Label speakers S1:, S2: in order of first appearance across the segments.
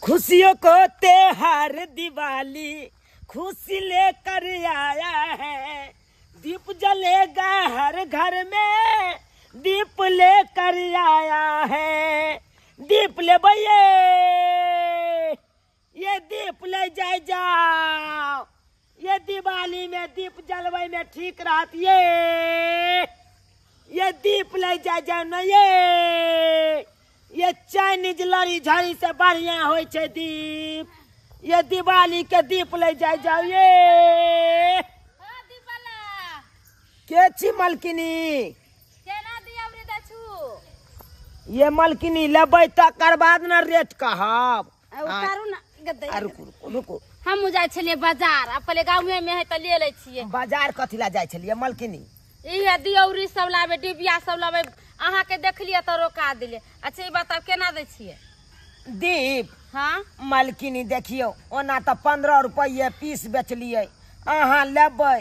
S1: खुशियों को त्योहार दिवाली खुशी लेकर आया है, दीप जलेगा हर घर में, दीप लेकर आया है। दीप ले भैये, ये दीप ले जाए जाओ, ये दिवाली में दीप जलवे में ठीक रहत। ये दीप ले जाए जाओ न, ये चाइनीज लड़ी झड़ी से बढ़िया होइ छै दीप। ये दिवाली के दीप ले जाए जाओ। ये के छी मलकिनी? ये मलकिनी लेबै तकर बाद न रेट कहब। रुकू रुकू रुकू,
S2: हम जाइ छलियै बाजार, आब कहलियै गाँवे में है तऽ ले लै छियै।
S1: बाजार कथी ला जाइ छलियै मलकिनी?
S2: इहे दियौरी सब लाबै, डिबिया सब लाबै, अहाँके देखलियै तऽ रोका देलियै। अच्छा ई बताउ केना दै छियै
S1: दीप?
S2: हाँ
S1: मलकिनी देखियौ, ओना तऽ 15 रुपैए पीस बेचलियै, अहाँ लेबै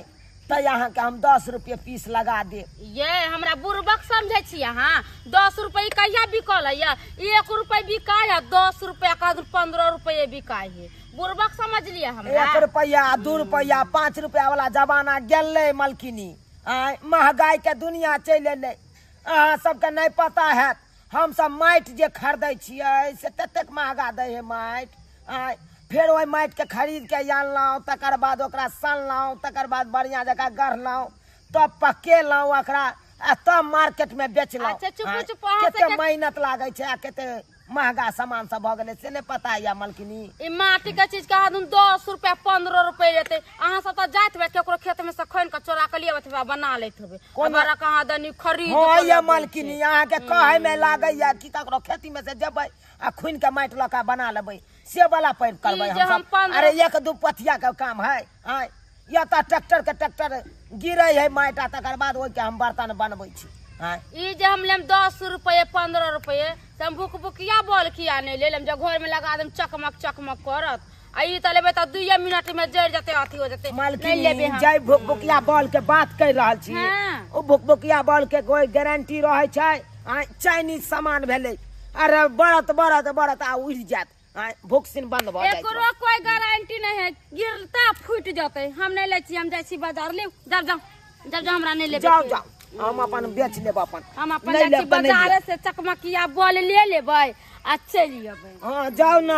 S1: तऽ अहाँके हम 10 रुपये पीस लगा देब।
S2: ये हमरा बुड़बक समझै छी अहाँ? 10 रुपये कहिया बिकल है? 1 रुपये बिकाय है, 10 रुपया का 15 रुपये बिकाय है। बुड़बक समझलियै हमरा?
S1: 1 रुपया 2 रुपया 5 रुपया वाला जमाना गेलै मलकिनी। आँय, महगाई के दुनिया चलि एलै। अहाँ सबके नहि पता हैत, हमसब माटि जे खरीदै छियै से ततेक महगा दै है माटि। आँय, फेर ओहि माटिके खरीद के आनलहुँ, तकर बाद ओकरा सनलहुँ, तकर बाद बढ़िआँ जकाँ गढ़लहुँ, तब पकेलहुँ ओकरा आ तब मार्केटमे बेचलहुँ।
S2: अच्छा, चुप,
S1: आँय,
S2: चुप, अहाँ
S1: कते
S2: सबके
S1: मेहनत लागै छै आ कते महगा सामान सब भऽ गेलै से नहि पता यऽ मलकिनी।
S2: ई माटी के चीज के आदमी 10 रुपया 15 रुपया लेतै। अहाँ सब तऽ जाइत हेबै केकरो खेत में से खनि के चोरा के लिअबैत हेबै, बना लैत हेबै।
S1: कोना?
S2: बड़ा कहाँ दनी खरीद
S1: हँ
S2: के
S1: ये
S2: लबै
S1: मलकिनी,
S2: छै।
S1: अहाँके कहै में लागैया कि ककरो खेती में से जेबै आ खुनि के माटि लऽ के बना लेबै, से वाला पैर करबै
S2: ई जे
S1: हमसब।
S2: हम पंद्रह
S1: अरे 1-2 पथिया के काम है। आँय, या तऽ ट्रैक्टर के ट्रैक्टर गिरै है माटि आ तकर बाद ओहिके हम बर्तन बनबै छी। आँय,
S2: ई जे हम लेम 10 रुपये 15 रुपये से हम भुकभुकिया बॉल किया नहि ले लेम, जे घर में लगा देम चकमक चकमक करत। आ ई तऽ लेबै तऽ 2 मिनट में जरि जेतै, अथी हो जेतै।
S1: मालकिनी,
S2: नहि लेबै हम।
S1: जै भुकभुकिया बॉल के बात कहि रहल छी,
S2: हाँ।
S1: ओ भुकभुकिया बॉल के कोई गारंटी रहै छै? आँय, चाइनीज सामान भेलै, अरे बरत बरत बरत आ उड़ि जायत। आँय, भुकसिन बंद भऽ जाइ
S2: एकरो कोई गारंटी नहीं है, गिरता फूटि जेतै। हम नहि लै छी, हम जाइ छी बाजार। लिउ, जाउ जाउ जाउ जाउ, हमरा नहि लेबै।
S1: जाउ जाउ, हम अपन बेच लेब अपन।
S2: हम अपन
S1: नहि
S2: जाइ छी
S1: लेब तऽ नहि
S2: बाजारे
S1: लिअ।
S2: से चकमकिया बॉल ले लेबै आ चलि अबै।
S1: हाँ जाउ न,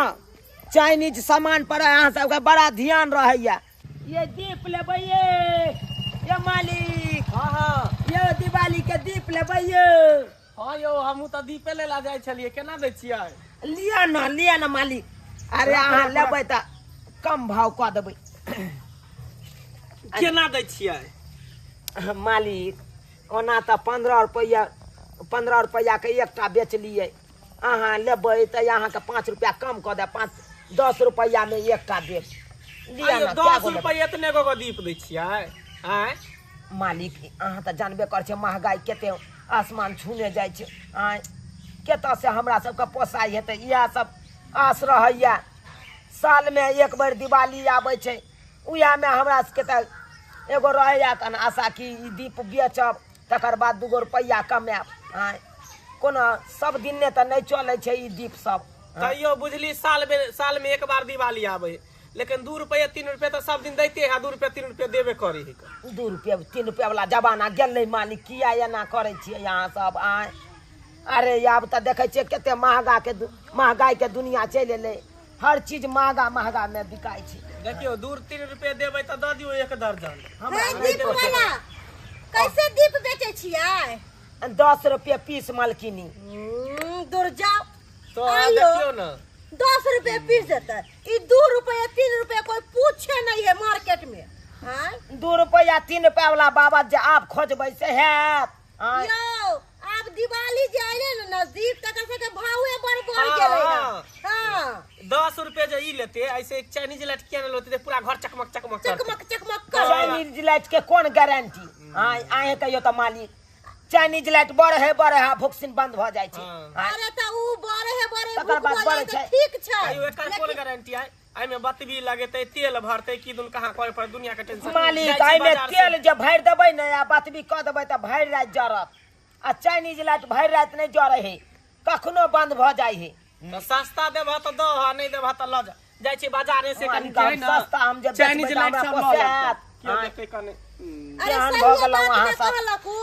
S1: चाइनीज सामान पर अहाँ सबके बड़ा ध्यान रहैया। ये दीप लेबै ये मालिक।
S3: हाँ हाँ,
S1: ये दिवाली के दीप लेबै ये।
S3: हाँ यौ, हमहूँ तऽ दीपे लै ला जाइ छलियै। केना दै छियै?
S1: लिअ न, लिअ न मालिक। अरे अहाँ लेबै तऽ कम भाव कऽ देबै।
S3: केना दै छियै
S1: मालिक? ओना तऽ 15 रुपैआ 15 रुपैआके एकटा बेचलियै, अहाँ लेबै तऽ अहाँके 5 रुपैआ कम कऽ देब, 5-10 रुपैआमे एकटा देब। लिअ
S3: आइयो
S1: न, कए
S3: 10
S1: गो लेबै?
S3: रुपैआ एतने गो दीप दै छियै? आँय
S1: मालिक, अहाँ तऽ जानबे करै छियै महगाइ कते आसमान छूने जाइ छै। आँय, कतऽ से हमरा सबके पोसाइ हेतै? इएह सब आस रहैया। सालमे एक बेर दिवाली आबै छै, उएहमे हमरा सबके तऽ एगो रहैया तहन आशा कि ई दीप बेचब तकर बाद 2 गो रुपैआ कमायब। आँय, कोनो सब दिने तऽ नहि चलै छै ई दीप सब।
S3: तैयो बुझली साल में एक बार दिवाली आबै, लेकिन 2 रुपया 3 रुपया तऽ सब दिन दैते है, 2 रुपया 3 रुपया देबे करै है।
S1: 2 रुपया 3 रुपया वाला जमाना गेलै मालिक, किया एना करै छियै अहाँ सब? आँय, अरे आब तऽ देखै छियै कते महगा के महगाई के दुनिया चलि एलै, हर चीज महगा महगा में बिकाइ छै।
S3: देखियौ, 2-3 रुपया देबै तऽ दऽ दियौ 1 दर्जन।
S1: हमरा
S4: हे
S1: नहि
S4: दीप
S1: देबै।
S4: वाला, कैसे दीप बेचै छियै?
S1: 10 रुपया पीस मलकिनी।
S4: दूर जाओ।
S3: तो
S4: आइयो।
S3: देखियौ न,
S4: 10 रुपये पीस देतै, ई 2 रुपये 3 रुपये कोई पूछे नहीं है मार्केट में। हाँ
S1: 2 रुपया 3 रुपया वाला बाबा जे आब खोजबै से हैत। आँय।
S4: यौ, आब दिवाली जे अयलै ने नजदीक, तकर सबके भावे बड़ बढ़
S3: हाँ,
S4: गेलै।
S3: हाँ।
S4: हाँ,
S3: 10 रुपये जे ई लेते, ऐसे चाइनीज लाइट किया नहि लेते? पूरा घर चकमक चकमक करतै।
S4: चकमक चकमक कर।
S1: चाइनीज लाइट के कोन गारंटी? आँय, अहें कहियौ तऽ मालिक, चाइनीज लाइट बढ़े बढ़े हा भुकसिन बंद भऽ जाइ छै।
S3: हाँ।
S1: आँय,
S4: अरे तऽ उ बढ़े है बढ़े
S1: तकर
S4: भूख
S1: बाद
S4: भऽ
S1: बढ़ै
S4: जाइ तऽ
S1: छै।
S4: ठीक छै।
S3: आइयो एकर कोन गारंटी है? एहिमे बतबी लगेतै, तेल भरतै, की दुन कहाँ करे पर दुनिया के टेंशन।
S1: मालिक,
S3: जाइ छी
S1: एहिमे
S3: बाजार से।
S1: तेल जे भरि देबै ने आ बतबी कऽ देबै तऽ भरि राति जरत, आ चाइनीज लाइट भरि राति नहि जरै है, कखनो बंद भऽ जाइ है।
S3: तो सस्ता देबह तऽ दह, नहीं देबह तऽ लऽ जा। जाइ छी बाजारे से कनी
S1: हम
S3: जे है ना,
S1: सस्ता हम जे
S3: चाइनीज
S1: बेचबै तऽ
S3: लाइट
S1: हमरा
S3: सब लऽ
S1: पोसायत।
S3: लेब। केओ
S1: हाँ।
S3: देखतै कने।
S4: अरे
S1: केहन
S4: सही
S1: भऽ गेलहुँ
S4: बात
S1: अहाँ
S4: ने
S1: सब?
S4: कहलक उ।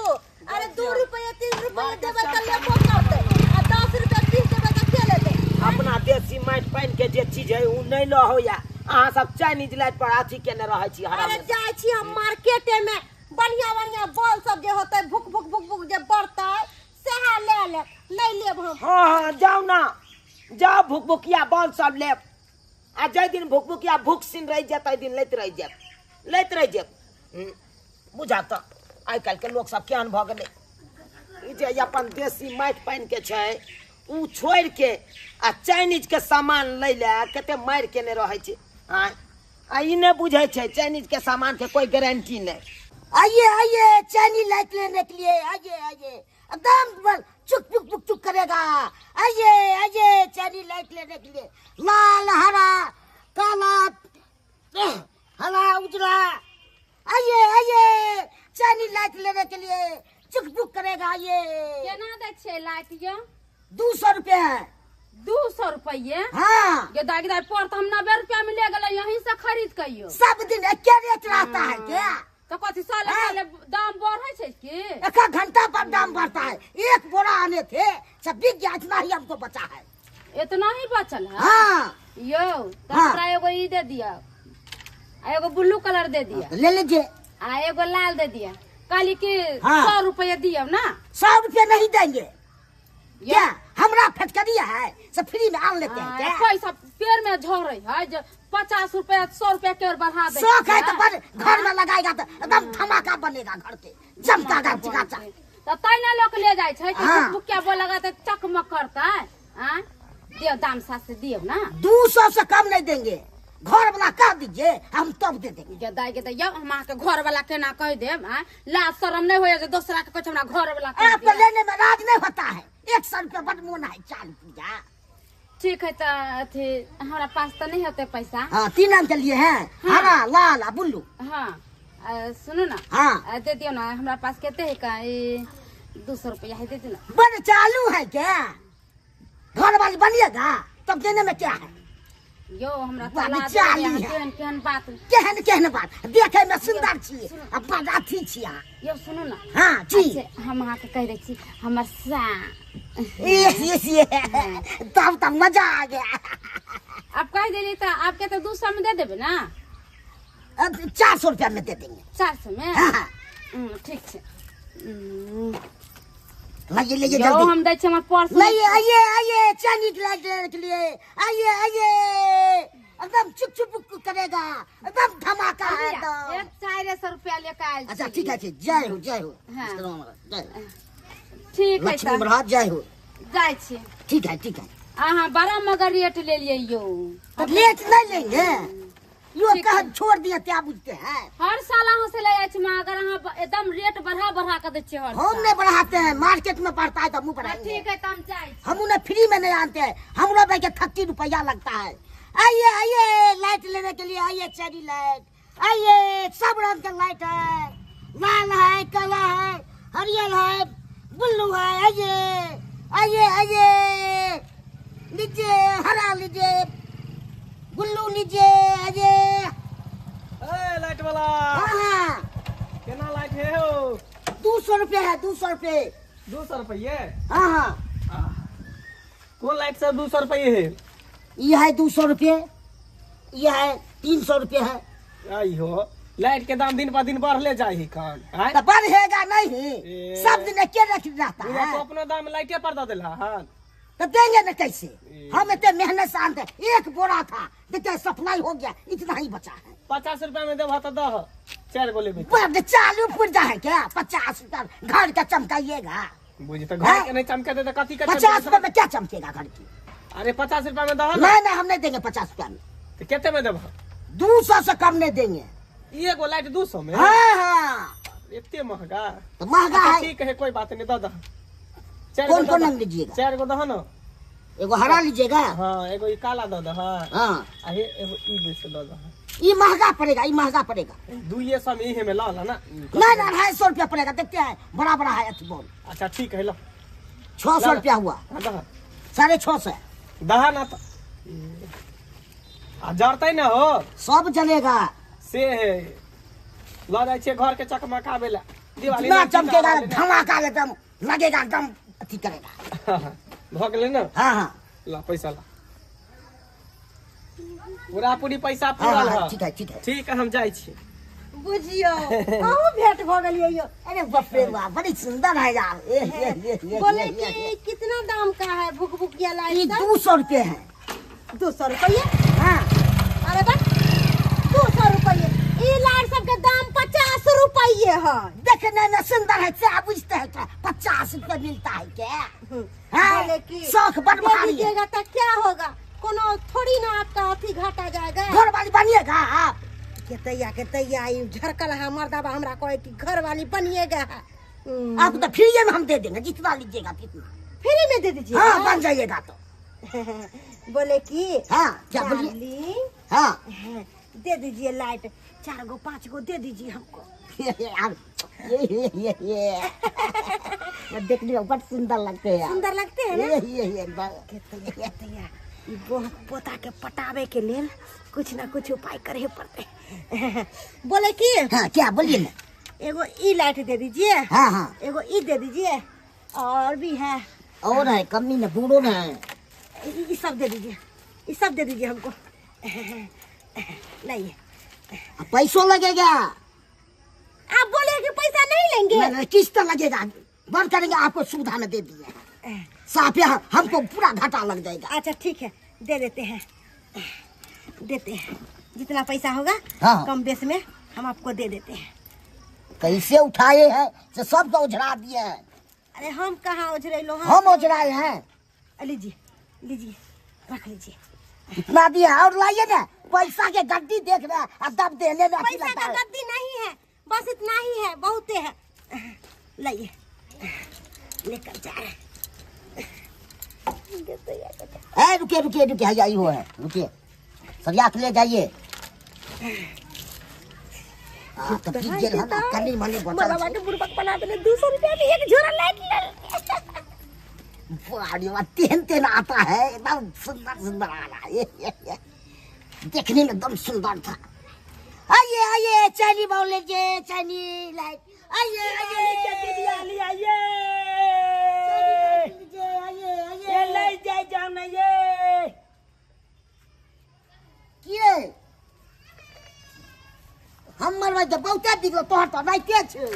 S4: अरे 2 रुपया 3 रुपया देबै तऽ लेबो करतै आ 10 रुपया 20 देबै तऽ के लेतै?
S1: अपना देसी माटि पानि के जे चीज है उ नहि लऽ होइया, अहाँ सब चाइनीज लाइट पर अथी केने रहै छी।
S4: अरे
S1: हराम
S4: जाइ छी हम मार्केटे में, बढ़िया बढ़िया बॉल सब जे होतै, भुक भुक भुक भुक जे बढ़तै सेहा ले लेब, नहीं लेब हम।
S1: हाँ हाँ जाउ ना, जाउ भुकभुकिया बॉल सब लेब, आ जाहि दिन भुकभुकिया भूख सिन रहि जायत ताहि दिन लैत रहि जायब, लैत रहि जायब। बुझा तऽ आइ काल्हिके लोक सब केहन भऽ गेलै, ई जे अपन देसी माटि पानि के छै उ छोड़ि के आ चाइनीज के सामान लै लए कते मारि केने रहै छै। आँय, आ ई नहि बुझै छै चाइनीज के सामान के कोई गारंटी नहीं।
S5: आइए आइए चाइनीज लाइट लेने के लिए, आइए आइए, एकदम चुक चुक चुक चुक करेगा। आइए आइए चाइनीज लाइट लेने के लिए, लाल हरा काला हरा उजला, आइए आइए चाइनीज लाइट लेने के लिए, चुक चुक करेगा। आइए।
S2: केना दै छियै लाइट यो?
S5: 200 रुपये है।
S2: 200 रुपये?
S5: हाँ।
S2: ये दाग दाग पर तो हम 90 रुपया में ले गेलै, यहीं से खरीद के यो।
S5: सब दिन एक रेट रहता है क्या?
S2: तो कथी साल
S5: हाँ।
S2: साल दाम बढ़े छै की?
S5: एक घंटा पर दाम बढ़ता है। एक बोरा आने थे सब बिक गया, इतना ही हमको बचा है।
S2: इतना ही बचल है?
S5: हाँ।
S2: यो तो
S5: हाँ।
S2: हमरा एगो ई दे दिया, आ एगो ब्लू कलर दे दिया।
S5: ले लीजिए।
S2: आ एगो लाल दे दिया। कहली कि
S5: हाँ।
S2: 100 रुपया दियो ना।
S5: 100 रुपया नहीं देंगे क्या? हमरा फटकरिया है, सब फ्री में आन लेते हैं क्या?
S2: पैसा पेड़ में झोरे है, जो 50 रुपया 100 रुपया के और बढ़ा दे।
S5: शौक है तो पर घर में लगाएगा तो एकदम धमाका बनेगा, घर के चमकागा चिकाचा।
S2: तो तै ना लोग ले जाय छै कि
S5: हाँ।
S2: बुकिया बोल लगा तो चकमक करता है। हाँ? दियो दाम साथ से दियो ना।
S5: 200 से कम नहीं देंगे, घर वाला कह दीजिए हम तब दे देंगे।
S2: ये दाई के दैयो, हम अहाँ के घर वाला केना कह देब? हाँ? लाज शरम नहीं होय जे दोसरा के कहै हमरा घर वाला कह
S5: आपको
S2: दिया।
S5: लेने में राज नहीं होता है, 100 रुपया बड़ मोन है चालू पूजा।
S2: ठीक है तो अथी हमरा पास तो नहीं होते पैसा।
S5: हाँ, 3 रंग के लिए है,
S2: हाँ।
S5: हरा लाल आ ब्लू।
S2: हाँ, सुनू ना।
S5: हाँ।
S2: दे दियो ना, हमरा पास कते है का 200 रुपया है, दे दियो ना।
S5: बड़ चालू है क्या? घर वाली बनिएगा तब देने में क्या है?
S2: यो हमरा
S5: बड़
S2: तला
S5: चालू
S2: दे
S5: है।
S2: केहन केहन बात,
S5: केहन केहन बात, देखे में सुंदर छी आ बड़ अथी छी अहाँ।
S2: यो सुनू ना।
S5: हाँ जी।
S2: अच्छा, हम अहाँ के कह दै छी हमर सा
S5: ये ये तब तब मजा आ गया।
S2: आप कह देली तो आपके तो 200 में दे देबे ना?
S5: अब 400 रुपया में दे देंगे।
S2: 400 में?
S5: हाँ।
S2: ठीक है।
S5: लाइए लाइए
S2: यो
S5: जल्दी।
S2: हम दै छी हमर पर्स।
S5: लाइए आइए आइए चाइनीज लाइट लेने के लिए, आइए आइए, एकदम चुप चुप करेगा, एकदम धमाका है एकदम।
S2: 400 रुपया लेके आयल छी।
S5: अच्छा ठीक है, जय हो जय हो।
S2: हाँ।
S5: जय हो।
S2: ठीक है
S5: लक्ष्मी महाराज जय हो।
S2: जाइ छी।
S5: ठीक है ठीक है।
S2: अहाँ बड़ा मगर रेट ले लिए यो।
S5: तो रेट नहीं लेंगे, यो
S2: ठीक
S5: कह
S2: है।
S5: छोड़ दिया क्या बुझते हैं?
S2: हर साल अहाँ से ले जाइ छी, मगर अहाँ एकदम रेट बढ़ा बढ़ा के दै छियै हर
S5: हम
S2: साल।
S5: नहीं बढ़ाते हैं, मार्केट में बढ़ता है तो मुँह बढ़ाएंगे।
S2: ठीक है तो हम जाइ छी।
S5: हम उन्हें फ्री में नहीं आते हैं, हमरो भाई के 30 रुपया लगता है। आइए आइए लाइट लेने के लिए, आइए चेरी लाइट, आइए, सब रंग का लाइट है, लाल है काला है हरियर है ब्लू है, आइए आइए आइए, लीजिए हरा लीजिए ब्लू लीजिए, आइए।
S3: ए लाइट वाला।
S5: हाँ।
S3: केना लाइट है हो?
S5: 200 रुपये है, 200 रुपये।
S3: 200 रुपये?
S5: हाँ हाँ।
S3: कौन लाइट सब 200 रुपये है?
S5: ये है 200 रुपये, ये है 300 रुपये है।
S3: आई हो, लाइट के दाम दिन पर दिन बढ़ले जाए ही खान। आय?
S5: तो बढ़ेगा नहीं, सब दिन के रख रहता है।
S3: तो अपना दाम लाइटे पर दे देला। हाँ
S5: तो देंगे ना कैसे? हम इतने मेहनत से आनते, एक बोरा था देखते सप्लाई हो गया, इतना ही बचा है।
S3: 50 रुपया में देबह तो दह, 4 गो लेबे।
S5: बड़ चालू पुर्जा है क्या? 50 रुपया घर का चमकाइएगा।
S3: बुझी तो घर के नहीं चमके दे तो कथी के?
S5: 50 रुपया में क्या चमकेगा घर की?
S3: अरे 50 रुपया में दह।
S5: नहीं नहीं हम नहीं देंगे 50 रुपया में।
S3: तो कितने में देबह?
S5: 200 से कम नहीं देंगे।
S3: एगो लाइट 200 में?
S5: हाँ हाँ।
S3: इतने महंगा?
S5: तो महंगा है।
S3: ठीक है कोई बात नहीं, दह दह।
S5: कौन कौन रंग लीजिएगा?
S3: 4 गो दह ना।
S5: एगो हरा लीजिएगा।
S3: हाँ एगो काला दह दह।
S5: हाँ
S3: एगो ई दह दह।
S5: ये महंगा पड़ेगा, ये महंगा पड़ेगा।
S3: 200 में इहे में ला ला ना।
S5: नहीं ना 250 रुपया पड़ेगा, देखते हैं बड़ा बड़ा है अथी बॉल।
S3: अच्छा ठीक है लो।
S5: 600 रुपया हुआ। 650।
S3: दहा ना तो आ जरतै ना हो
S5: सब जलेगा
S3: से है ल जाइ छियै घर के चकमकाबे ला दिवाली
S5: इतना चमकेगा धमाका एकदम लगेगा एकदम अथी करेगा
S3: भ गेलै ना।
S5: हाँ हाँ
S3: ला पैसा ला पूरा पूरी पैसा
S5: हाँ
S3: पूरा
S5: हाँ ठीक है ठीक है
S3: ठीक है हम जाइ छी
S4: बुझियो अहूँ भेंट भ गेलियै यो।
S5: अरे बाप रे बाप बड़ी सुंदर है यार। ए, ए, ए, ए,
S4: बोले
S5: ए, ए,
S4: कि कितना दाम का है भुकभुकिया
S5: ये
S4: लाइट?
S5: 200 रुपये है।
S4: 200 रुपये?
S5: हाँ।
S4: अरे बस 200 रुपये ई लाइट सबके दाम 50 रुपये है।
S5: देखने में सुंदर है क्या बुझते हैं क्या 50 रुपये मिलता है क्या? हाँ,
S4: बोले कि
S5: शौक बड़
S4: दे
S5: भारी है।
S4: दीजिएगा तो क्या होगा, कोनो थोड़ी ना आपका अथी घाटा जाएगा।
S5: घर वाली बनिएगा आप
S4: के तैया ई झरकल है मर्दाबा हमरा कहे कि घर वाली बनिएगा।
S5: आप तो फ्री में हम दे देंगे, जितना लीजिएगा तितना
S4: फ्री में दे दीजिए।
S5: हाँ बन जाइएगा तो।
S4: बोले कि
S5: हाँ क्या बोलिए?
S4: डार्लिंग
S5: हाँ
S4: दे दीजिए लाइट 4 गो 5 गो दे दीजिए हमको।
S5: यार ये देखने में बड़ सुंदर लगते हैं।
S4: सुंदर लगते हैं ना?
S5: ये
S4: के तैया ई पोता के पटावे के लेल कुछ ना कुछ उपाय करे पड़ते। बोले कि
S5: हाँ क्या बोलिए ना?
S4: एगो ई लाइट दे दीजिए।
S5: हाँ हाँ
S4: एगो ई दे दीजिए और भी है
S5: और है कमी न बूढ़ो न है
S4: ई सब दे दीजिए, ई सब दे दीजिए हमको। लाइए।
S5: पैसों लगेगा।
S4: आप बोले कि पैसा नहीं लेंगे।
S5: नहीं, किस्त लगेगा, बंद करेंगे आपको सुविधा में दे दिए साफ यहाँ हमको पूरा घाटा लग जाएगा।
S4: अच्छा ठीक है दे देते हैं, देते हैं जितना पैसा होगा।
S5: हाँ।
S4: कम बेस में हम आपको दे देते हैं।
S5: कैसे उठाए हैं से सब तो उझरा दिए हैं।
S4: अरे हम कहाँ उझरे लो,
S5: हम उझराए हैं।
S4: लीजिए लीजिए रख लीजिए।
S5: इतना दिया और लाइए ना पैसा के गद्दी देख रहे हैं तब देने में
S4: पैसा का गद्दी नहीं है, बस इतना ही है, बहुते है। लाइए लेकर जा रहे।
S5: रुकिए रुकिए रुकिए आई हो है रुकिए सरिया के ले जाइए। तो
S4: बना देने 200 रुपया में एक झोरा लाइट ले।
S5: तेन तेन आता है एकदम सुंदर सुंदर आ रहा है, देखने में एकदम सुंदर था। आइए आइए चाइनी बाउल लीजिए, चाइनी लाइट आइए आइए
S1: आइए आइए ले जाए जाओ ना ये
S5: किए हमर भाई तो बहुते बिगलो तोहर तो राइते छै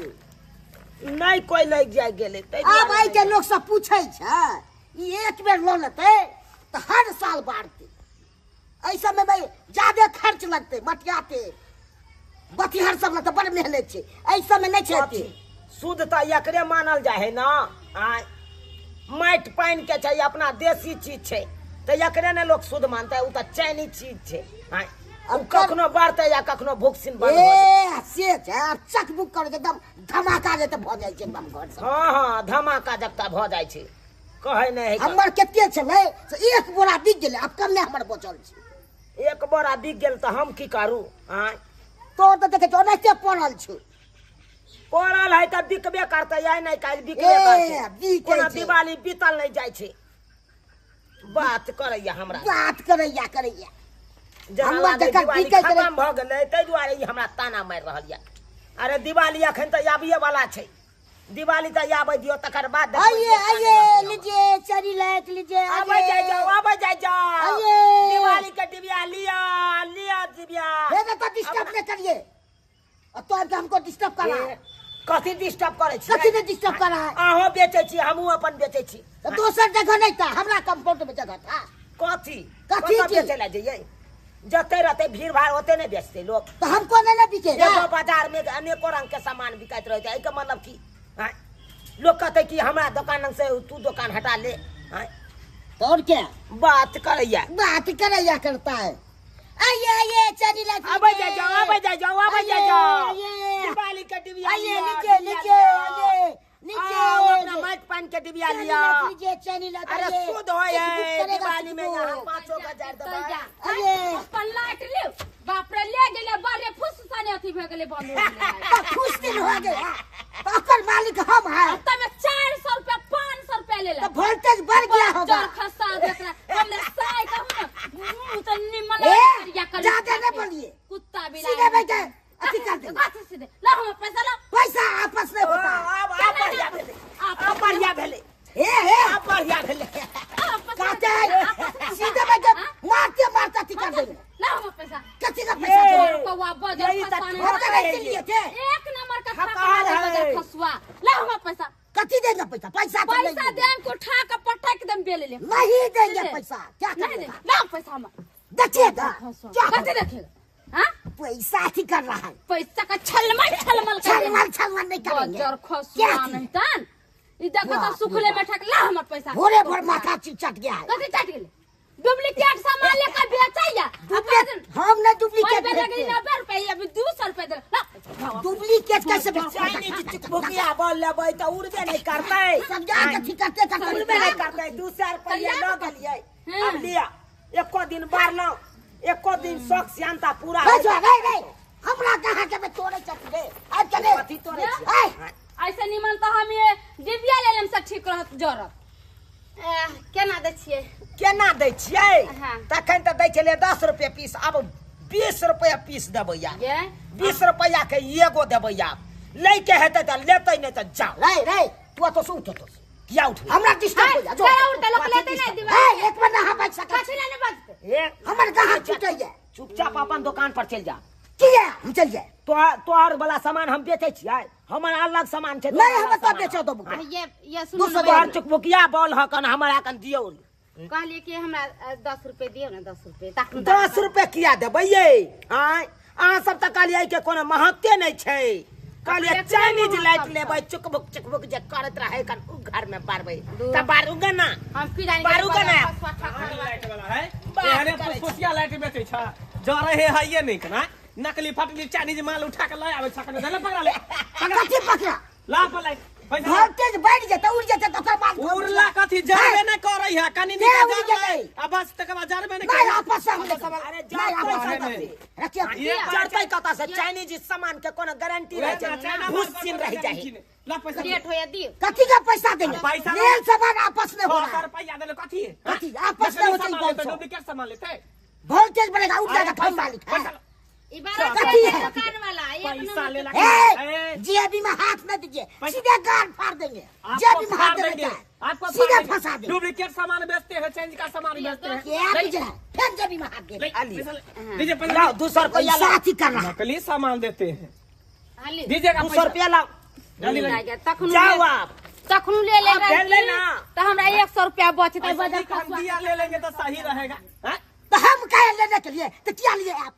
S1: नहीं कोई लग जाए गेले।
S5: आब आइ के लोग सब पूछै छै ई एक बेर ल लेतै तऽ हर साल बाढ़तै। एहि सबमे भाई ज्यादे खर्च लगतै, मटियाते बतिहर सब लगतै, बड़ मेहनत छै एहि सबमे नहि छै।
S1: शुद्ध तऽ एकरे मानल जाइ है ना, माटि पानि के छै अपना देसी चीज छै तऽ एकरे ने लोग शुद्ध मानतै, ओ तऽ चाइनीज चीज छै। अब कखनो बढ़तै या कखनो भूखसिन बंद हो
S5: ए से छै चक बुक कर एकदम धमाका जेते भ जाइ छै एकदम घर से।
S1: हां हां धमाका जकता भ जाइ छै कहै नै है।
S5: हमर कते छलै से एक बोरा बिक गेलै, अब कम नै हमर बचल छै।
S1: एक बोरा बिक गेल त हम की करू? हां
S5: तोर त देखै छौ ओनाहिते पड़ल छै,
S1: पड़ल है त बिकबे करतै आइ नै काल्हि बिकबे करतै। कोना दिवाली बीतल नै जाइ छै। बात करैया हमरा,
S5: बात करैया करैया
S1: हमरा दिवाली खत्म भ गेलै ताहि दुआरे ई हमरा ताना मारि रहल यऽ। अरे दिवाली अखन तऽ आबिये वाला छै, दिवाली तऽ आबै दियौ तकर बाद।
S5: आइए आइए लीजिए चरी लाइट लीजिए,
S1: आबै जाइ जाओ आबै जाइ जाओ दिवाली के डिबिया लिया लिया डिबिया।
S5: हे तो डिस्टर्ब नहीं करिए और तो हमको डिस्टर्ब कर रहा है।
S1: कथी डिस्टर्ब करै छी?
S5: कथी ने डिस्टर्ब कर रहा है?
S1: अहों बेचै छी हमहूँ अपन बेचै छी।
S5: तो दोसर जगह नहीं था हमरा कंपाउंड में जगह था।
S1: कथी
S5: कथी
S1: बेचै ला जइयै? जते रहते भीड़ भाड़ ओते नहीं बेचते लोग।
S5: तो हमको नहीं ना बिकेगा।
S1: एगो बाजार में अनेको रंग के सामान बिकाइत रहे छै, एहिके मतलब की लोग कहते कि हमरा दुकान से तू दुकान हटा ले।
S5: तो और क्या
S1: बात करैया,
S5: बात करैया करता है। आइए आइए चली लाइट
S1: आबै जाइ जाओ आबै जाइ जाओ आबै जाइ जाओ दिवाली के डिबिया
S5: आइए लीजिए लीजिए आइए नीचे
S1: अपना माइक पान के डिबिया लिया
S5: लीजिए चली लाइट।
S1: अरे शुद्ध होय है दिवाली में यहाँ 5 हजार दबा।
S5: अरे
S2: अपन लाइट ले बाप रे ले गेले बारे फुस सने अथी भ गेले बंद हो गेले।
S5: खुश दिन हो गया तो ओकर मालिक हम है।
S2: तमे 400 रुपया 500 रुपया ले ले
S5: तो वोल्टेज बढ़ गया होगा।
S2: चर खसा देखला हमने क्या कर
S5: ज्यादा नहीं बोलिए।
S2: कुत्ता बिलाई
S5: सीधे बैठे अथी कर देंगे।
S2: कथी सीधे? ला हमर पैसा ला।
S5: पैसा आपस में होता है।
S1: आब आब बढ़िया भेलै, आब बढ़िया भेलै,
S5: हे हे
S1: आब बढ़िया भेलै।
S5: कहते हैं सीधे बैठे मारते मारते अथी कर देंगे।
S2: ला हमर पैसा।
S5: कथी का पैसा?
S1: ये।
S2: कौआ बजर
S1: यही तऽ
S2: खसुआ
S5: हम
S2: नहीं।
S5: तो नहीं लिए थे।
S2: एक नंबर का
S1: थकाल
S2: थकाल
S1: है।
S2: बजर खसुआ। ला हमर पैसा।
S5: कथी देंगे पैसा? पैसा तो नहीं
S2: पैसा
S5: देंगे।
S2: देम को उठा के पटक देम बेले ले।
S5: नहीं देंगे
S2: दे।
S5: पैसा। क्या
S2: नहीं दे।
S5: करेगा?
S2: ला पैसा हमर।
S5: देखिएगा क्या
S2: कथी देखेगा? हाँ?
S5: पैसा अथी कर रहा है।
S2: पैसा का छलमल छलमल कर देम।
S5: छलमल छलमल नहीं करेंगे।
S2: बजर
S5: क्या
S2: खसुआ
S5: थी?
S2: नहीं तन। ई देखो तो
S5: बाप रे
S2: सुखले
S5: बाप।
S2: में ठक। ला हमर पैसा।
S5: भोरे भोर माथा चट गया है।
S2: कथी चट गेलै? डुप्लीकेट सामान लेकर बेचैया।
S5: डुप्लीकेट हम नहीं डुप्लीकेट
S2: ओहि बेर
S5: बेचते।
S2: 90 रुपया, अभी 200 रुपया देलक। ला।
S5: डुप्लीकेट कैसे बेचते?
S1: चाइनीज चुकभुकिया बॉल लेबै तऽ उड़बे नहि करतै।
S5: समझा के अथी करते करते
S1: उड़बे नहि करतै। 200 रुपैआ लऽ गेलियै। आब लिअ, एको दिन बारलहुँ, एको दिन शौक श्यानता पूरा
S5: रे जो रे रे हमरा कहाँ के तोड़े चट रे आज चले।
S1: कथी तोड़ै छियै?
S5: ए
S2: ऐसे निमन तऽ हम ये डिबिया ले लेम से ठीक रहत जरत। केना दै छियै?
S1: केना दै छियै?
S2: हाँ।
S1: तखन तऽ दै छलियै 10 रुपए पीस, आब 20 रुपया पीस देबै आब।
S2: ये
S1: 20 रुपया के एगो देबै आब। लैके हेतै तऽ लेतै, नहि तऽ जाओ।
S5: रे रे तू तो सुन तो
S1: किया उठबै?
S5: हमरा डिस्टर्ब हो जा जो।
S2: केना उठतै? लोक लेतै नहि
S5: ए
S2: दिवाली।
S5: एक मिनट हम बैठ सकै
S2: कथी लए नहि बजतै?
S1: ए
S5: हमर कहाँ छूटैया?
S1: चुपचाप अपन दुकान पर चलि जा।
S5: किया हम चल जाए?
S1: तोहर वाला सामान हम बेचै छियै, हमर अलग सामान छै।
S5: नहीं हम तो बेचो देबो।
S2: ये ये सुनू
S5: दू सौ
S2: ने,
S1: तोहर चुकभुकिया बॉल हकन हमरा कन दियौ।
S2: कहलियै कि हमरा 10 रुपए दियौ ने, 10 रुपए तखन।
S1: 10 रुपए किया देबै यै? आँय, अहाँ सब तऽ कहलियै के कोनो महत्ते नहि छै। कहलियै
S2: अपने
S1: चाइनीज
S2: महत्व
S1: लाइट
S2: छै।
S1: लेबै, चुकभुक चुकभुक जे करैत रहै कन उ घर में बारबै तऽ बारू गे ना।
S2: हम की जानी?
S1: बारू के ने।
S3: लाइट वाला है एहने फुसफुसिया लाइट बेचै छ जरे हे हइये नहीं कना नकली फटली चाइनीज माल उठा के लाय आबै छ कने धले पकड़ा ले।
S5: कथी पकड़ा?
S3: ला पर लाइट पैसा ला।
S5: वोल्टेज बढ़ जेतै उड़ जेतै तो ओकर बाद
S3: उड़ला कथी जरबे नहीं करै है कनी
S5: के
S3: निका
S5: उड़
S3: जरलै
S5: जेतै?
S3: आ बस तकर बाद जरबे नहीं
S5: नहीं
S3: करै।
S5: आपस में हम लेबै।
S1: अरे
S5: नहीं आपस में
S3: नहीं,
S5: हम
S3: नहीं।
S5: रखिए।
S3: ये
S1: जरतै कतऽ से? चाइनीज सामान के कोनो गारंटी रहै छै? भूस रहि जाइ है।
S3: ला पैसा।
S2: लेट होया दियौ।
S5: कथी का पैसा देंगे?
S3: पैसा
S5: मेल सामान आपस में हो
S3: 600
S5: रहा है।
S3: रुपया देले कथी?
S5: कथी? आपस में होते ही
S3: सामान लेते
S5: बोल सौ।
S3: डुप्लीकेट सामान लेते।
S5: वोल्टेज बढ़ेगा उड़ जाएगा
S3: अरे
S5: हम मालिक है।
S3: पैसा ला।
S2: ई बारह
S5: कथी
S2: रुपए
S5: है?
S2: दुकान वाला एक
S3: पैसा
S2: नंबर
S3: ले ला।
S5: ए, जेबी में हाथ न दीजिए, सीधे गाल फाड़ देंगे। जेबी में हाथ
S3: फाड़
S5: देने
S3: देंगे
S5: का है।
S3: आपको फाड़
S5: सीधे
S3: देंगे।
S5: फंसा देंगे।
S3: डुप्लीकेट सामान बेचते हैं, चेंज का सामान बेचते हैं।
S5: क्या बुझ रहा है? फिर जेबी में हाथ दे।
S3: ले,
S1: आलिए।
S3: पैसा ले। दीजिए पैसा।
S1: लाओ 200 रुपया
S5: पैसा
S1: लाओ।
S5: अथी कर रहा है।
S3: नकली सामान देते हैं।
S2: हाली
S3: दीजिएगा
S1: 200
S3: पैसा
S1: रुपया लाओ।
S3: जल्दी लगे।
S2: तखन
S1: जाओ आप।
S2: तखन ले ले
S1: आप
S2: रहती
S1: ले ना।
S2: तऽ हमरा 100 रुपया बचतै
S3: ऐसा
S2: बजर
S3: नहीं कि हम
S2: खसुआ।
S3: दिया ले लेंगे तो सही रहेगा हाँ?
S5: तो हम कहे लेने के लिए तो क्या लिए आप?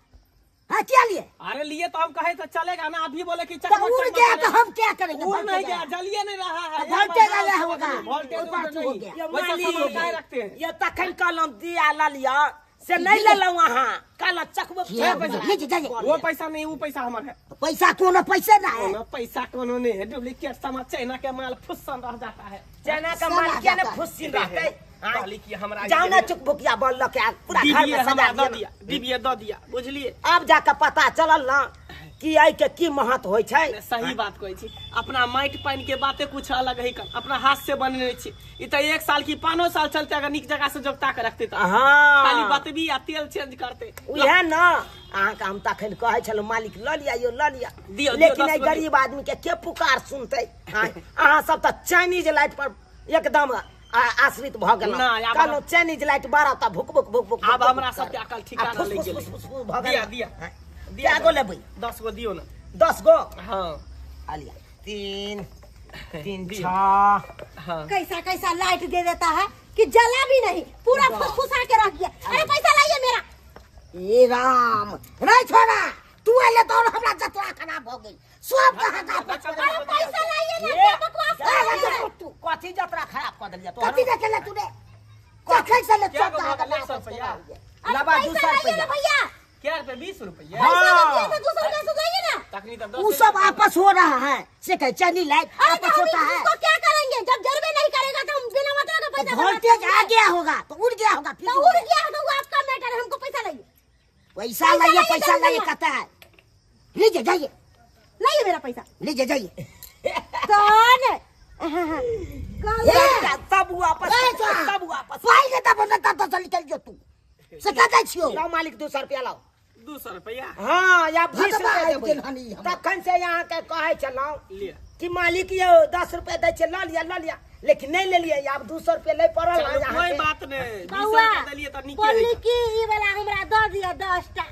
S5: हाँ क्या लिए?
S3: अरे लिए तो हम कहे तो चलेगा ना, अभी बोले कि
S5: तो
S3: चकमक
S5: उड़
S3: चकमक
S5: गया तो
S3: करेगा।
S5: हम क्या करेंगे?
S3: उड़ नहीं
S5: वोल्टेज
S3: गया,
S5: आया।
S3: जलिए नहीं रहा है।
S5: तो वोल्टेज आया होगा।
S3: वोल्टेज
S5: ऊपर
S3: उड़
S5: हो
S3: नहीं।
S5: गया।
S1: ये
S3: वैसा
S1: मालिक,
S3: सामान काहे रखते हैं?
S1: ये तखन कहलहुँ दिया लऽ लिअ, से नहीं लेलहुँ अहाँ। कहलहुँ चकबुक
S5: ये लीजिए, जाइए।
S3: वो पैसा नहीं, वो पैसा हमारा है।
S5: पैसा कोनो पैसे ना है।
S3: कोनो पैसा कोनो नहीं है। डुप्लीकेट सामान चाइना के माल फुस्सन रह जाता है।
S1: चाइना के
S5: सब
S1: माल
S5: आ
S1: किया ने
S5: जाता है।
S1: फुस्सिन रहतै?
S3: कहली कि हमरा
S1: जाओ ना चुकभुकिया बॉल लऽ के आ, पूरा घर
S3: डिबिये
S1: में सजा
S3: हमरा दऽ
S1: दिअ।
S3: दिया, डिबिये दऽ दिया, बुझलिए?
S1: आब जाके पता चलल ना कि एहि के की महत्व होइ छै।
S3: सही बात कहै छी। अपना माटि पानि के बाते कुछ अलग है, अपना हाथ से बनेने छी। ई तऽ 1 साल की 5 साल चलते अगर नीक जगह से जोगता के रखते तऽ।
S1: हाँ।
S3: खाली बतबी आ तेल चेंज करते।
S1: उएह न अहाँके हम तखन कहै छलहुँ मालिक लऽ लिअ यौ लऽ लिअ,
S3: दियौ,
S1: लेकिन
S3: दस
S1: एहि
S3: गो दियौ।
S1: गरीब आदमी के के पुकार सुनतै? अहाँ सब तऽ चाइनीज लाइट पर एकदम आश्रित भऽ गेलहुँ।
S3: नहि, आब
S1: कहलहुँ चाइनीज लाइट बारह तऽ भुक भुक भुक भुक।
S3: आब हमरा सबके अकल ठिकाना
S1: फुस
S3: लागि
S1: फुस
S3: गेलै।
S1: फुस फुस फुस भऽ
S3: दिया
S1: गेल।
S3: दिया
S1: दिया गो लेबै?
S3: 10 गो दियौ ने।
S1: 10 गो।
S3: हाँ
S1: आलिया 3 3
S3: दियौ।
S1: 6।
S3: हाँ
S4: कैसा कैसा लाइट दे देता है कि जला भी नहीं, पूरा फुसफुसा के रख दिया। अरे पैसा लाइए मेरा।
S5: ए राम रे छोरा, तू एले तो हमरा जतरा खराब हो गई। सब कहाँ का आपस में।
S4: अरे पैसा लाइए ना, क्या बकवास कर रहे हैं?
S1: तू कथी जतरा खराब कऽ देलियै तोहर?
S5: कथी देखे ले तूने? कखै से ले
S3: क्या
S5: सब कहाँ
S3: गो
S5: का
S3: एक सौ
S5: आपस में
S3: रुपया?
S5: हो गया।
S4: अरे
S1: लबा
S4: पैसा
S1: 200
S4: लाइए ना
S1: रुपया।
S4: भैया।
S3: क्या रुपये? 20 रुपये।
S4: पैसा जब दिया था 200 रुपया सुधाइए ना।
S3: तखनी तऽ
S5: वो
S3: 10
S5: सब आपस हो रहा है से कहे चनी लाइट
S4: अरे
S5: आपस
S4: तो हम
S5: होता है।
S4: इसको क्या करेंगे? जब जरबे नहीं करेगा तो हम बिना मतलब का पैसा
S5: तो
S4: बर्बाद
S5: वोल्टेज आ
S4: करेंगे।
S5: गया होगा तो उड़ गया होगा, फिर
S4: तो उड़ गया होगा वो आपका मैटर है, हमको पैसा लाइए।
S5: पैसा लाइए,
S4: लाइए,
S5: पैसा
S4: जल्दी
S5: लाइए
S4: लाइए।
S5: कहता है। लीजिए जाइए,
S4: लाइए मेरा पैसा।
S5: लीजिए जाइए।
S4: कौन?
S5: ए,
S1: सब वापस,
S5: ए, छोरा।
S1: सब वापस।
S5: पाइ के तब न तब तो निकल जो तू से का जाइ छियो।
S1: लाओ मालिक 200 रुपया लाओ।
S3: 200 रुपया।
S1: हाँ या 20
S5: भगवा
S1: रुपया
S5: आबि
S1: देबै।
S5: गेल हन ई हमर।
S1: तखन से अहाँके कहै छलहुँ
S3: लिअ।
S1: कि मालिक यौ 10 रुपया दै छै, लऽ लिअ लऽ लिअ, लेकिन नहीं लेलियै। आब 200 रुपया लै पड़ल
S3: चलू
S1: हन
S3: कोई
S1: अहाँके।
S3: बात नहीं, 20
S4: बौआ
S3: रुपया देलियै तऽ नीके
S4: बोलली
S3: हइ।
S4: कि ई वाला हमरा दऽ दिअ 10टा।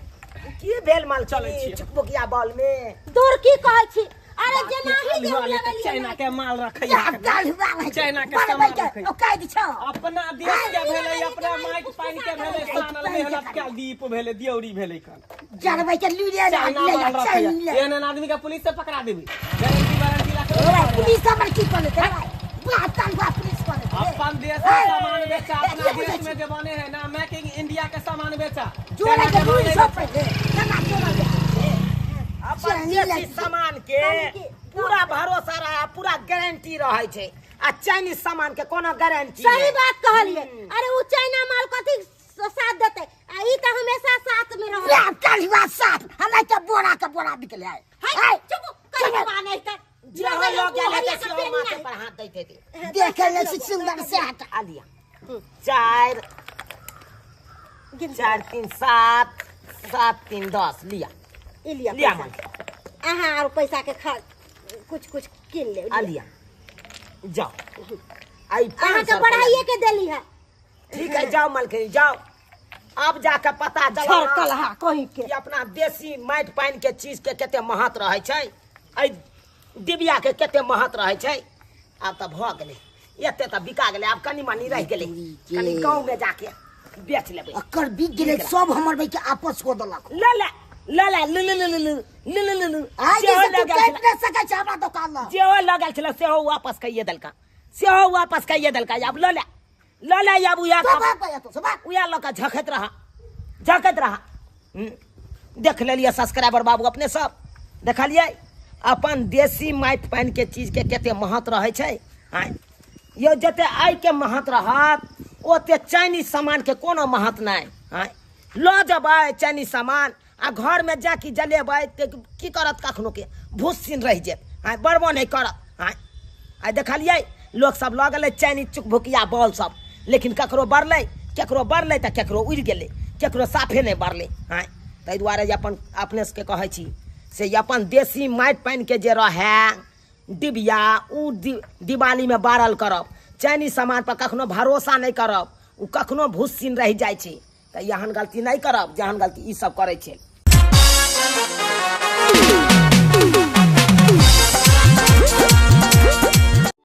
S1: की भेल मालकिनी
S3: चलै छियै।
S1: चुकभुकिया बॉल में?
S4: दूर की कहै छी? अरे जेनाही जे हम लगलियै
S3: चाइना के माल रखै
S5: जा, काल्हि हुआ है।
S3: चाइना के
S5: बड़
S3: सामान
S5: भाई के,
S3: रखै।
S5: ओ काटि छौ।
S3: अपना देश के भेलै, अपना माटि पानि के भेलै, सानल मेहनत के दीप भेलै, दियौरी भेलै कन।
S5: जरबै के लूरे जा,
S3: चाइना
S5: ले जा,
S3: माल रखै।
S5: चाइना ले।
S3: एहन एहन आदमी के पुलिस से पकड़ा देबी। गारंटी वारंटी राखै।
S5: ओए, पुलिस हमर की करै छै? बात तनवा पुलिस करै छै।
S3: अपन देश के सामान बेचा, अपना देश में जे बने है ना, मेक इन इंडिया के सामान बेचा।
S5: जोड़े के
S3: चाइना
S5: लूरी
S3: के
S5: सब
S3: माल
S5: पहिले। केना जोड़ल जाइ छै?
S1: अपन
S5: चाइनी
S1: देशी
S5: लड़की।
S1: सामान के पूरा भरोसा रहे, पूरा गारंटी रहे छै। आ चाइनीज सामान के कोनो गारंटी
S4: सही
S1: नहि।
S4: बात कहलिए। अरे उ चाइना माल कथी साथ देते, आ ई तऽ हमेशा साथ में रहत।
S5: बाप काल्हि साथ, हमरा के बोरा के बोरा बिकले है।
S4: है, चुप कहिबा नहीं तऽ।
S1: जे हो लऽ गेल हेतै सेहो माथे पर हाथ दैत हेतै।
S5: देखे ले छी सुंदर से हटा।
S1: आ लिअ। 4 4 3 7 7 3 10 लिअ।
S4: ई लिअ
S1: लिअ
S4: पैसा।
S1: मालकिन।
S4: अहाँ आर पैसा के खा कुछ कुछ कीन ले।
S1: आ लिअ। जाओ। आई
S4: अहाँ के
S1: 500
S4: बढ़ाइए के देली है।
S1: ठीक है, जाओ मालकिन जाओ। अब जाके पता चलल
S4: झड़कल हा कहीं के
S1: कि अपना देसी माटि पानि के चीज के कते महत्व रहै छै, एहि डिबिया के कते महत्व रहै छै। आब तऽ भऽ गेलै, एते तऽ बिका गेलै, आब कनि मनि रहि गेलै, कनि गाँव में जाके बेच लेबै।
S5: अकर बिक गेलै सब हमर भाई के आपस कऽ देलक।
S1: ले ले ले ले ले ले ले ले ले ले ले ले।
S5: आइ
S1: सेहो
S5: जे तू
S1: लऽ गेल
S5: काटि
S1: छलै,
S5: नहि सकै छै हमरा दोकान लग।
S1: जेहो लऽ गेल छलै सेहो वापस कइए देलका, सेहो वापस कइए देलका। आब लऽ ले लऽ ले, आब उएह
S5: तो भाग भैया, तो भाग।
S1: उएह लऽ कऽ झखैत रह, झखैत रह। देख लेलियै सब्सक्राइबर बाबू अपने सब देखलियै अपन देसी माटि पानि के चीज के कते महत्व रहै छै। आँय यौ, जते आइ के महत्व रहत ओते चाइनीज सामान के कोनो महत्व नहि। आँय लऽ जेबै चाइनीज सामान आ घर में जाके जलेबै तऽ की करत, कखनो के भूस-सीन रहि जायत। आँय बड़बो नहि करत। आँय आइ देखलियै लोक सब लऽ गेलै चाइनीज चुकभुकिया बॉल सब, लेकिन ककरो बढ़लै, केकरो बढ़लै तऽ केकरो उड़ि गेलै, केकरो साफे नहि बढ़लै। आँय ताहि दुआरे जे अपन अपने सबके कहै छी से अपन देसी माटि पानि के जे रहए डिबिया, उ दिवाली में बारल करब। चाइनीज सामान पर कखनो भरोसा नहि करब, उ कखनो भूस-सीन रहि जाइ छै। तऽ एहन गलती नहि करब जेहन गलती ई सब करै छै।